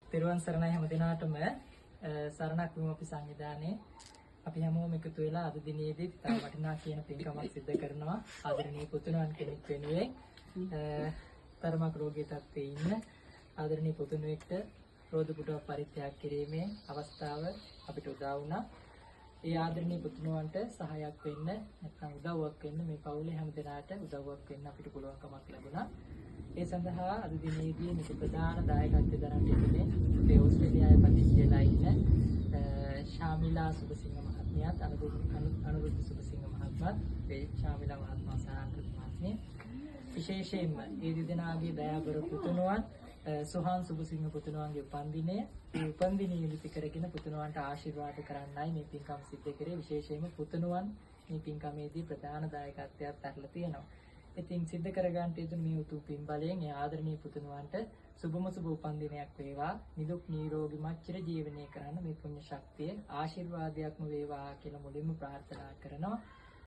තෙරුවන් සරණයි හැම දිනාටම. සරණක් වීම අපි සංවිධානයේ අපි හැමෝම එකතු වෙලා අද දිනේදී ඉතා වටිනා කියන පින්කමක් සිද්ධ කරනවා ආදරණීය පුතුණන් කෙනෙක් වෙනුවෙන්. තරමක් රෝගී තත්ත්වයේ ඉන්න ආදරණීය පුතුණුවෙක්ට රෝද පුටුවක් පරිත්‍යාග කිරීමේ අවස්ථාව අපිට උදා වුණා. ඒ ආදරණීය පුතුණුවන්ට සහායක් වෙන්න, නැත්නම් උදව්වක් වෙන්න, මේ පවුලේ හැම දෙනාට උදව්වක් වෙන්න අපිට පුළුවන්කමක් ලැබුණා. ඒ සඳහා අද දිනේදී මේක ප්‍රධාන දායකත්වය දරන්න යෙදුනේ අපේ ඕස්ට්‍රේලියාවේ පදිංචි වෙලා ඉන්න ශාමිලා සුබසිංහ මහත්මියත් අනුරුද්ධ සුබසිංහ මහත්මයාත්, ඒ ශාමිලා මහත්මයා සහ අනුරුද්ධ මහත්මිය, විශේෂයෙන්ම ඒ දෙදෙනාගේ දයාබර පුතුණුවන් සොහන් සුබසිංහ පුතුණුවන්ගේ උපන්දිනය, ඒ උපන්දිනය නිමිති කරගෙන පුතුණුවන්ට ආශිර්වාද කරන්නයි මේ පින්කම සිද්ධ කරේ. විශේෂයෙන්ම පුතුණුවන් මේ පින්කමේදී ප්‍රධාන දායකත්වයක් දරලා තියෙනවා. ඉතින් සිද්ධ කරගන්නට යෙදුණු මේ උතුම් පින් බලයෙන් ඒ ආදරණීය පුතුණුවන්ට සුබම සුබ උපන්දිනයක් වේවා. නිදුක් නිරෝගීමත් චිර ජීවනය කරන්න මේ පුණ්‍ය ශක්තිය ආශිර්වාදයක්ම වේවා කියලා මුලින්ම ප්‍රාර්ථනා කරනවා.